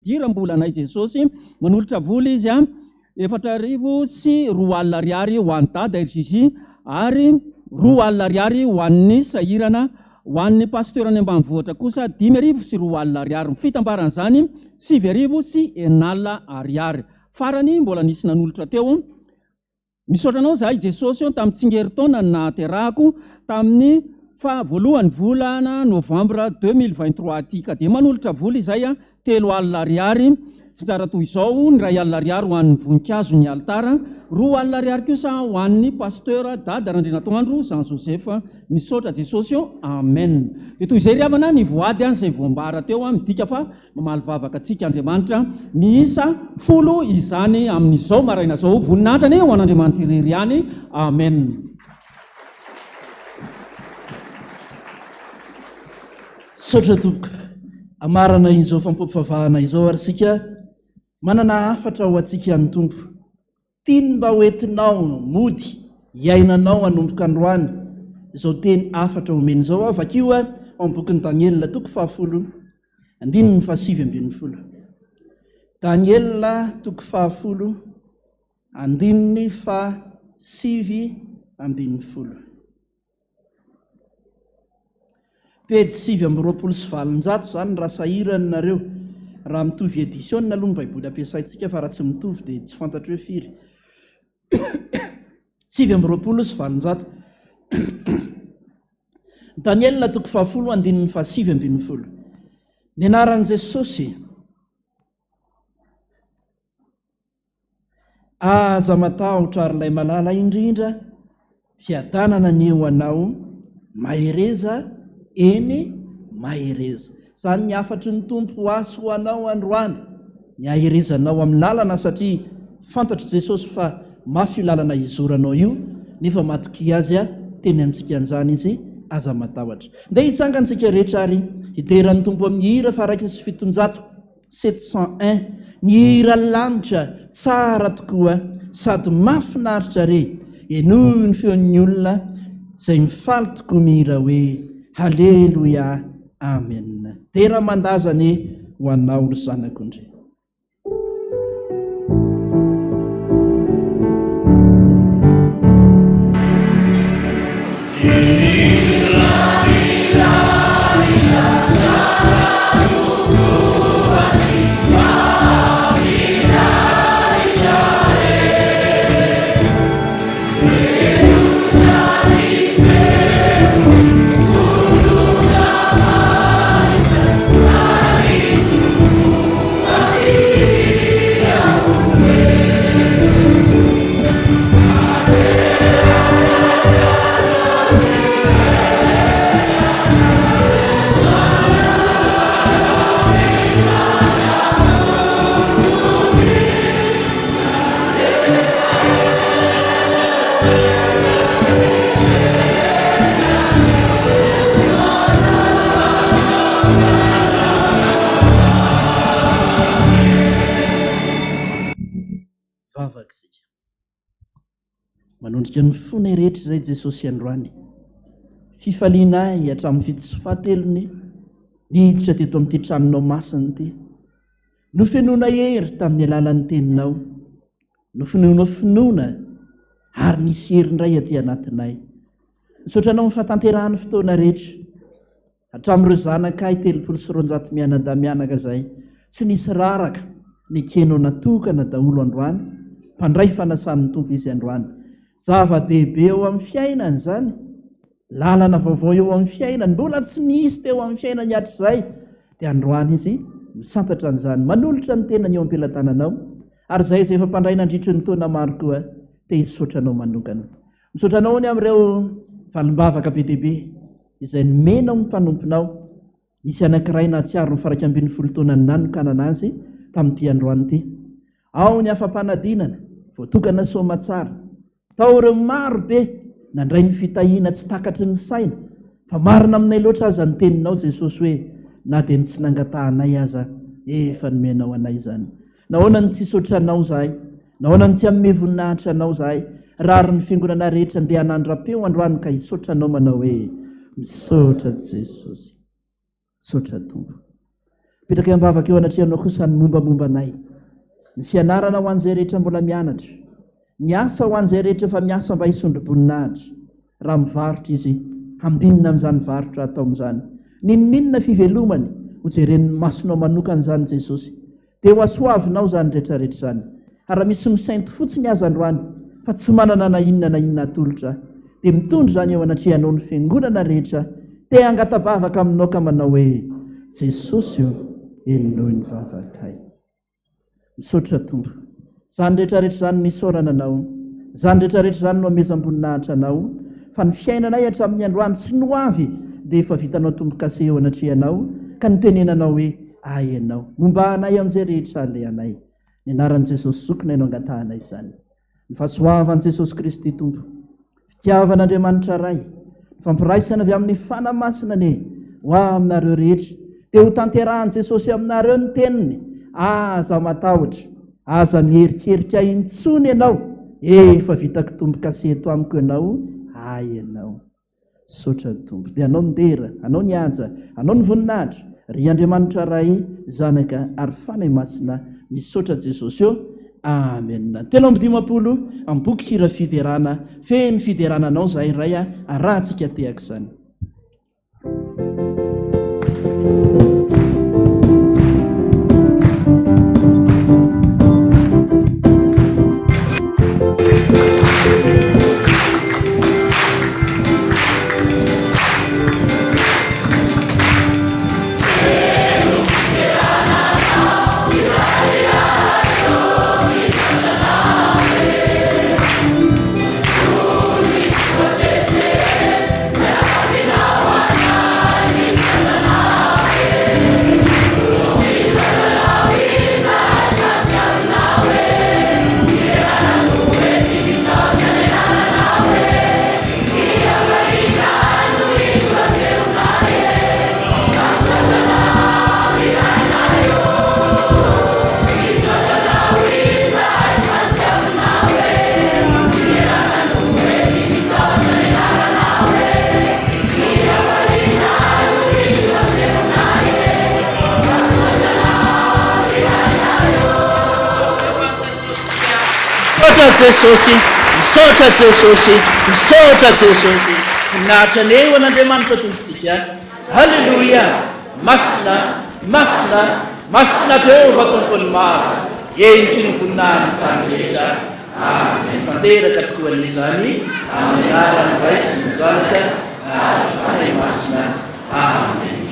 Fidiram-bolanay Jesosy, manolotra vola izy a, 2004 ariary ho an'i Dada RJJ ary 20 ariary ho an'ny sahirana, ho an'ny Pasteur any ambanivohitra kosa 2005 ariary, ny fitambaran'izany 6006 ariary. Farany mbola nisy nanolotra teo. Misaotra anao zahay Jesosy ô tamin'ny tsingerin-taona ny nahaterahako tamin'ny faha voalohany volana novembre 2023 aty ka dia manolotra vola izay a 30 ariary tsinjara toy izao ny 1000 ariary ho an'ny voninkazo ny alitara 20 ariary kosa ho an'ny pasteur Dada Randrianatoandro Jean Joseph misaotra Jesosy ô amen dia toy izay ry havana ny voady an izay voambara teo an midika fa Mamaly vavaka antsika Andriamanitra miisa folo izany amin'izao maraina izao. Voninahitra anie ho an'Andriamanitra irery ihany. Amen. Misaotra tompoko. Hamarana izao fampivavahana izao ary isika manana hafatra ho antsika ny Tompo. Tiany mba ho entinao mody hiainanao hanomboka androany izao teny hafatra omeny izao aho. Vakio ao amin'ny bokin'i Daniela toko fahafolo andininy fahasivy ambin'ny folo. Daniela toko fahafolo andininy fahasivy ambin'ny folo. Pejy 829 izany raha sahirana nareo. Raha mitovy édition aloha ny baiboly ampiasaintsika fa raha tsy mitovy dia tsy fantatro hoe firy. 829. Daniela toko fahafolo andininy fahasivy ambin'ny folo. Ny anaran'i Jesosy. Aza matahotra ry ilay malala indrindra, fiadanana anie ho anao, mahereza, eny mahereza. Izany ny hafatry ny Tompo ho ahy sy ho anao androany, ny haherezanao amin'ny lalana satria fantatr'i Jesosy fa mafy io lalana hizoranao io, nefa matokia Azy, teny amintsika an'izany Izy, aza matahotra. Ndeha hitsangana isika rehetra ary hidera ny Tompo amin'ny hira faha 701. 701. Ny hira lanitra tsara tokoa sady mafinaritra re, henoy ny feon'ny olona izay mifaly tokoa mihira hoe Haleloia Amen. Dera aman-daza anie ho anao ry zanak'ondry. Vavaka isika. Manondrika ny fonay rehetra izay Jesosy androany. Fifaliana ahy hatramin'ny fito sy fahatelony niditra teto amin'ity tranonao masina ity. Nofenoina hery tamin'ny alalan'ny teninao. Nofenoinao finoana ary nisy hery indray aty anatinay. Misaotra anao amin'ny fahatanterahan'ny fotoana rehetra. Hatramin'ireo zanakay 230 mianadahy mianaka izay tsy nisy raraka nekenao natokana daholo androany, mpandray fanasan'ny Tompo izy androany. Zava-dehibe eo amin'ny fiainany izany, lalana vaovao eo amin'ny fiainany, mbola tsy nisy teo amin'ny fiainany hatrizay, dia androany izy misantatra an'izany, manolotra ny tenany eo am-pelatananao, ary izay izay efa mpandray nandritry ny taona maro koa te hisaotra anao manokana. Misaotra anao ny amin'ireo valim-bavaka be dia be izay nomenao ny mpanomponao. Nisy anankiray nahatsiaro ny faha-11 taona nanokanana azy tamin'ity androany ity. Ao ny afa-panadinana, voatokana soamatsara. Tao ireo maro be nandray ny fitahiana tsy takatry ny saina. Fa marina aminay loatra aza ny teninao Jesosy hoe na dia ny tsy nangatahanay aza efa nomenao anay izany. Nahoana no tsy hisaotra Anao izahay? Nahoana no tsy hanome voninahitra Anao izahay? Rary ny fiangonana rehetra ndeha hanandra-peo androany ka hisaotra Anao manao hoe, Misaotra Jesosy. Misaotra Tompo. Apetraka am-bavaka eo anatrehanao kosa ny mombamomba anay. Ny fianarana ho an'izay rehetra mbola mianatra. Ny asa ho an'izay rehetra efa miasa mba hisondro-boninahitra. Raha mivarotra izy, hambinina amin'izany varotra ataony izany. N'inon'inona fivelomany, hojeren'ny masonao manokana izany Jesosy. Dia ho hasoavinao izany rehetra rehetra izany. Ary raha misy misainty fotsiny aza androany fa tsy manana na inona na inona atolotra, dia mitondra izany eo anatrehanao ny fiangonana rehetra te hangata-bavaka aminao ka manao hoe, Jesosy ô, henoy ny vavakay. Misaotra Tompo. Izany rehetra rehetra izany no isaorana Anao. Izany rehetra rehetra izany no amezam-boninahitra Anao. Fa ny fiainanay hatramin'ny androany sy ny ho avy dia efa vitanao tombo-kase eo anatrehanao ka nitenenanao hoe, Ahy ianao. Momba anay amin'izay rehetra alehanay. Ny anaran'i Jesosy Zokinay no angatahanay izany. Ny fahasoavan'i Jesosy Kristy Tompo, fitiavan'Andriamanitra Ray, ny fampiraisana avy amin'ny Fanahy Masina anie ho aminareo rehetra. Dia ho tanterahan'i Jesosy aminareo ny teniny, aza matahotra, aza miherikerika intsony ianao, efa vitako tombo-kase eto amiko ianao, ahy ianao. Misaotra ny Tompo. Dia Anao ny dera, Anao ny haja, Anao ny voninahitra, ry Andriamanitra Ray, Zanaka ary Fanahy Masina. Misaotra Jesosy ô. Amen. 53 amin'ny boky hira fiderana, feno fiderana Anao zahay Ray a, arahantsika tehaka izany. Misaotra Jesosy, misaotra Jesosy, misaotra Jesosy. Voninahitra anie ho an'Andriamanitra Tompontsika. Haleloia! Masina, masina, masina Jehovah Tompon'ny maro. Heniky ny voninahiny tany rehetra. Amen. Tanteraka tokoa anie izany amin'ny anaran'ny Ray sy ny Zanaka ary ny Fanahy Masina. Amen.